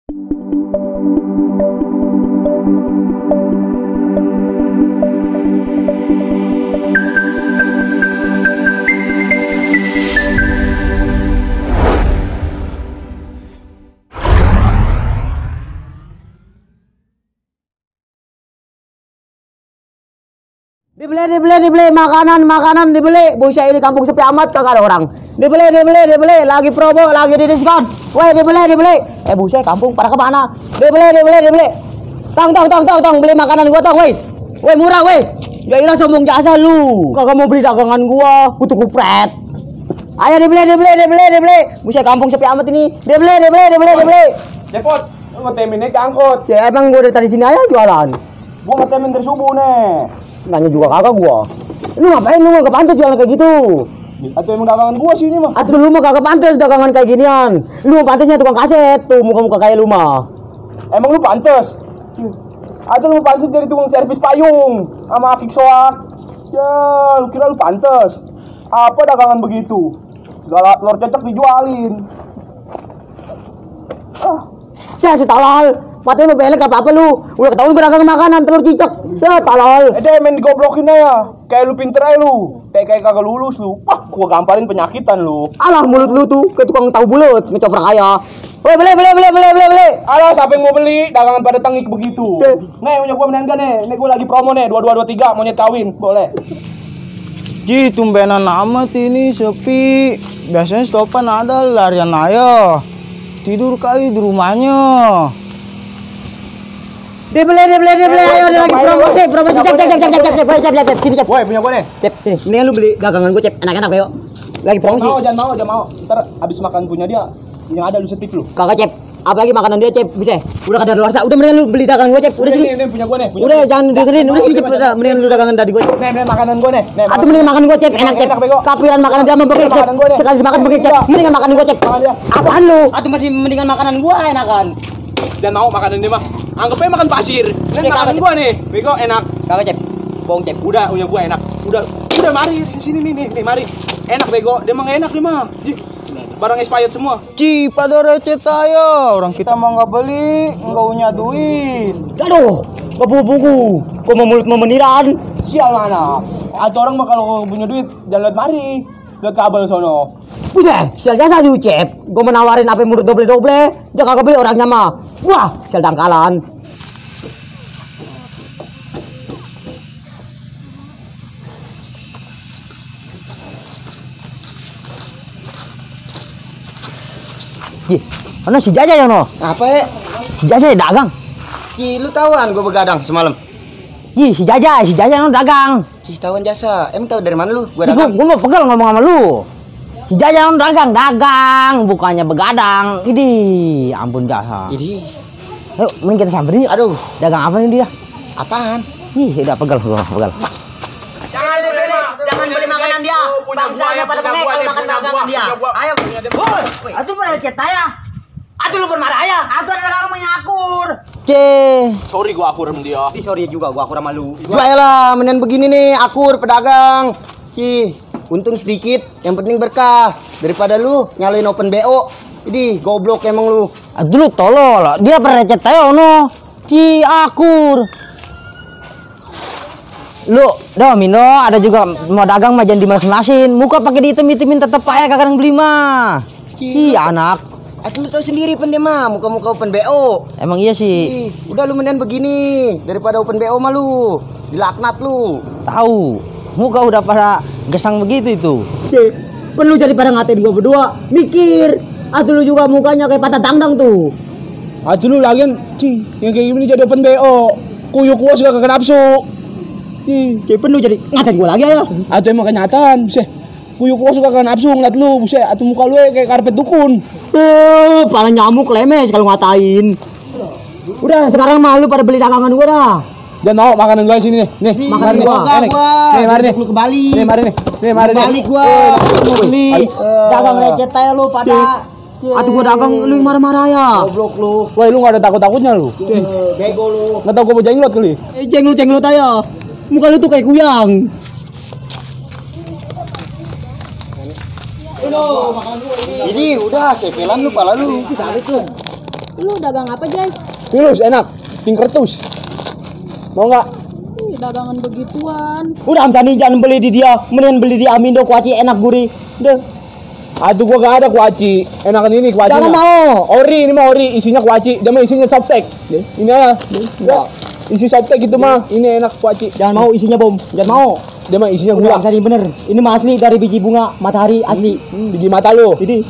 Dibeli makanan dibeli. Buset ini kampung sepi amat kagak ada orang. Dibeli lagi promo, lagi di diskon. Woi dibeli. Buset kampung pada kemana? Dibeli. Tong beli makanan gua tong, woi murah woi. Ya ilah sombong jasa lu. Kagak mau beli dagangan gua, kutu kupret. Ayo dibeli. Buset kampung sepi amat ini. Dibeli. Cepot, lu ngetemin naik angkot. Ya emang gua dari tadi sini aja jualan. Gua ngetemin dari subuh nih. Nanya juga kagak gua. Lu ngapain lu nggak pantas jualan kayak gitu? Atau emang dagangan gua sih ini mah. Atuh lu mah kagak pantas dagangan kayak ginian. Lu pantasnya tukang kaset tuh muka-muka kayak lu mah. Emang lu pantes? Atau lu pantes jadi tukang servis payung sama akik soak? Ya, lu kira lu pantes? Apa dagangan begitu? Segala telur cecek dijualin. Ya si talal. Matanya mau belek apa lu? Udah ketahuan gue dagang makanan telur cicak. Ya talal. Main digoblokin aja. Kayak lu pinter aja lu. Kayak kagak lulus lu. Wah, gua gampalin penyakitan lu. Alah mulut lu tuh kayak tukang tahu bulut ngecoprak kaya. Woi beli. Alah, siapa yang mau beli? Dagangan pada tengik begitu. Nih, punya gua menangga nih. Nih gua lagi promo nih, 2223 monyet kawin. Boleh. Ji, tumbenan amat ini sepi. Biasanya stopan ada larian aja. Tidur kali di rumahnya. Dibeli ayo ada lagi promosi cep sini cep. Woi, punya gua nih. Cep sini. Mendingan lu beli dagangan gua cep enak-enak ayo. Lagi promosi. Jangan mau. Ntar abis makan punya dia yang ada lu setip lu. Kagak cep. Apalagi makanan dia cep bisa. Udah kadar luar udah mendingan lu beli dagangan gua cep. Udah sini. Ini punya gua nih. Udah jangan dengerin. Udah sini cep. Udah mendingan lu dagangan tadi gua. Nih makanan gua nih. Atau mendingan makan gua cep enak cep. Kapiran makanan dia membekek cep. Sekali dimakan bekek cep. Mendingan makan gua cep. Apaan lu? Atau masih mendingan makanan gua enakan. Dan mau makanan dia mah. Anggapnya makan pasir. Ini makanan gua nih. Bego enak. Kagak cep. Bohong cep. Udah punya gua enak. Udah mari sini nih mari. Enak bego. Dia mah enak nih mah. Barang expired semua. Ci, pada recet aja. Orang kita mau nggak beli, nggak punya duit. Aduh, buku. Kok mau mulut memeniran? Sial mana? Atau orang mah kalau punya duit jangan lihat mari. Lihat kabel sono. Buset, sial jasa lu cep. Gua menawarin apa mulut doble. Dia kagak beli orangnya mah. Wah, sial dangkalan. Ji, mana si Jaja ya no? Apa ya? Si Jaja dagang. Ci, lu tahuan gue begadang semalam. Ji, si Jaja no dagang. Ci, tahuan jasa. Emang tahu dari mana lu? Gue dagang. Gue mau pegel ngomong sama lu. Si Jaja no dagang, bukannya begadang. Idih, ampun jasa. Idih. Yuk, mending kita samperin yuk. Aduh, dagang apa nih dia? Apaan? Ih, udah pegel. Jangan beli makanan dia. Bangsanya pada pakai kalau makan makanan dia. Ayo. Woi, atuh pada chat saya. Atuh lu bermarah ya? Atuh ada dagang menyakur. Sorry gua akur sama dia. Sorry juga gua akur sama lu. Jualah, mendingan begini nih, akur pedagang. Ci, untung sedikit, yang penting berkah. Daripada lu nyalain open BO. Idih, goblok emang lu. Aduh lu tolol. Dia pernah chat saya ono. Ci akur. Lu, Mino, ada juga mau dagang mah jangan dimalas-malasin. Muka pakai diitem-itemin tetep aja kagak beli mah. Ci, anak. Lu tahu sendiri pen dia mah, muka-muka open BO. Emang iya sih. Udah lu mendingan begini, daripada open BO mah lu. Dilaknat lu. Tahu. Muka udah pada gesang begitu itu. Perlu jadi pada ngatain gua berdua. Mikir. Atuh lu juga mukanya kayak patah tangdang tuh. Atuh lu lagian, Ci, yang kayak gini jadi open BO. Kuyuk gua suka kagak nafsu. Kayak penuh jadi ngatain gua lagi ya. Atau emang kenyataan, buset. Kuyuk gua suka kagak nafsu ngeliat lu, buset. Atau muka lu kayak karpet dukun. Pala nyamuk lemes kalau ngatain. Udah sekarang mah lu pada beli dagangan gua dah. Dan mau makanan gua sini nih. Nih, makanan nih. gua. Nih, mari nih. Lu ke Bali. Nih, mari nih. Balik gua. Beli. Dagang recet aja lu pada. Atuh gua dagang lu yang marah-marah ya. Goblok lu. Woi, lu enggak ada takut-takutnya lu. Bego lu. Enggak tahu gua mau jenglot kali. Jenglot aja. Muka lu tuh kayak kuyang. Ini udah setelan lu pala lu. Lu dagang apa, Jay? Tulus enak. Tingkertus. Mau nggak? Ih, dagangan begituan. Udah Amsani jangan beli di dia, mendingan beli di Amindo kuaci enak gurih. Udah. Aduh gua gak ada kuaci. Enakan ini kuacinya. Jangan mau. Ori ini mah ori, isinya kuaci. Dia mah isinya softtek. Ini aja. Enggak. Isi softtek itu mah. Ini enak kuaci. Jangan mau isinya bom. Jangan mau. Dia mah isinya Udah gula. Amsani bener. Ini mah asli dari biji bunga matahari asli. Biji mata lu. Ini.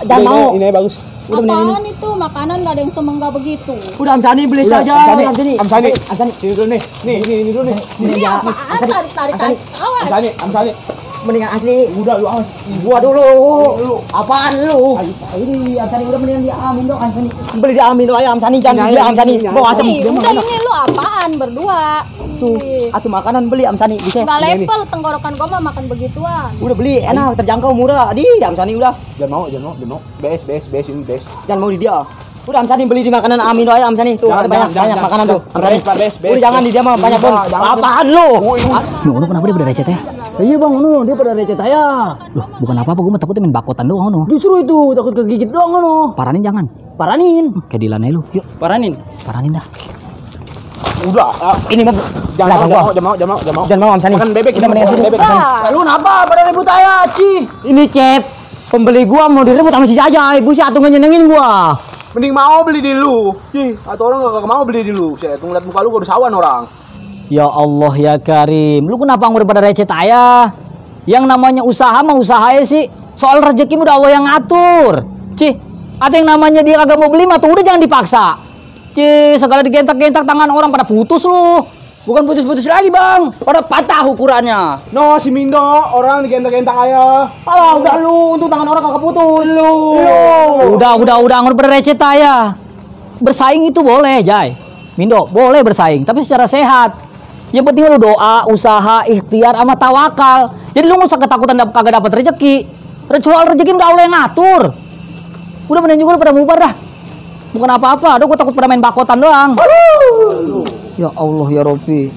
Jangan Jangan mau. Ini bagus. Udah mendingan Apaan itu? Makanan gak ada yang semengga begitu. Udah Amsani beli Udah, saja. Amsani. Amsani. Sini dulu nih. Nih, ini dulu nih. Ini ya. Apaan? Tarik. Awas. Amsani. Mendingan asli. Udah lu awas. Gua dulu. Apaan lu? Ini Amsani udah mendingan di Amindo Amsani. Beli di Amindo aja Amsani jangan beli Amsani. Mau asem. Ih, udah ini lu apaan berdua? Tuh, Ih, atuh makanan beli Amsani bisa. nggak level tenggorokan gua mah makan begituan. Udah beli enak terjangkau murah. Di Amsani udah. Jangan mau. BS ini BS. Jangan mau di dia. Udah Amsani beli di makanan Amindo aja Amsani. Tuh Jangan, ada banyak jangan. makanan tuh. Amsani. Bes. Udah jangan di dia mah banyak bom. Jangan. Apaan lu? Nuh, kenapa dia pada recet ya? Iya bang, dia pada recet saya. Loh, bukan apa-apa, gue mah takutnya main bakotan doang nu. Justru itu takut kegigit doang no. Paranin jangan. Paranin. Kayak Dilan aja lu. Yuk, Paranin. paranin dah. Udah. Ini mah Jangan mau. Jangan mau Amsani. Makan bebek Udah mendingan sini. bebek. Lu kenapa pada ribut aja, Ci? Ini Cep. Pembeli gua mau direbut sama si Jajai. Ibu si atuh nyenengin gua. Mending mau beli di lu. Atau orang gak mau beli di lu. Saya tunggu liat muka lu gua udah sawan orang. Ya Allah ya Karim, lu kenapa nggak pada recet aja? Yang namanya usaha mah usaha ya sih. Soal rezeki udah Allah yang ngatur. Cih, ada yang namanya dia kagak mau beli mah tuh udah jangan dipaksa. Cih, segala digentak-gentak tangan orang pada putus lu. Bukan putus-putus lagi, Bang. Pada patah ukurannya. No, si Mindo orang digentak-gentak aja. Alah, udah lu, untuk tangan orang kagak putus. Lu. Udah nggak pada recet aja. Bersaing itu boleh, Jai. Mindo, boleh bersaing, tapi secara sehat. Yang penting lu doa, usaha, ikhtiar, sama tawakal. Jadi lu nggak usah ketakutan kagak dapat rezeki. Soal rezeki udah Allah yang ngatur. Udah mending juga lu pada bubar dah. Bukan apa-apa, aduh gua takut pada main bakotan doang. Ya Allah ya Robbi.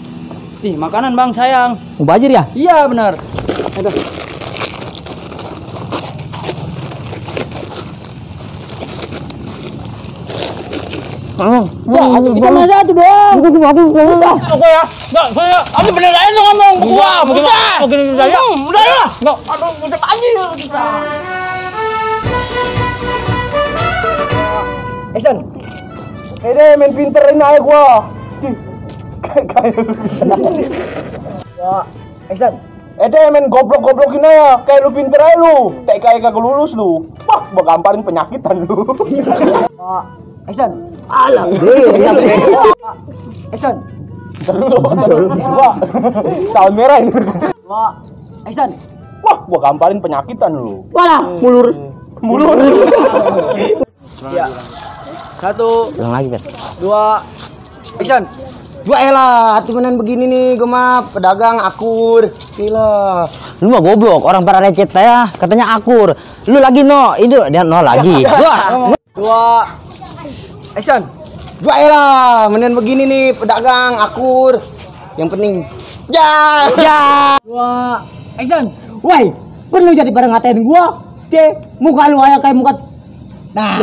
Nih, makanan Bang sayang. Mubazir ya? Iya, benar. Kita masa tuh dong. Aku ya. Enggak, saya. Kamu bener aja lu ngomong. Gua begini saya. Udah ya. Enggak, aduh, udah aja kita. Action. Deh, main pinterin aja gua. Kayak Ya, action. deh, main goblok-goblokin aja. Kayak lu pinter aja lu. Kayak kagak lulus lu. Wah, gua gamparin penyakitan lu. Action. Alah. Action. Bentar dulu. Wah, sound merah ini. Action. Wah, gua gamparin penyakitan lu. Walah, mulur. Ya. 1, Ulang lagi, Bet. 2, action. Gua elah, temenan begini nih, gua mah pedagang akur. Gila. Lu mah goblok, orang pada recet ya, katanya akur. Lu lagi no, itu dia no lagi. Gua 2, action. Gua elah, mendingan begini nih, pedagang akur. Yang penting ja. 2, action. Woi, perlu jadi pada ngatain gua. Muka lu aja kayak muka. Nah.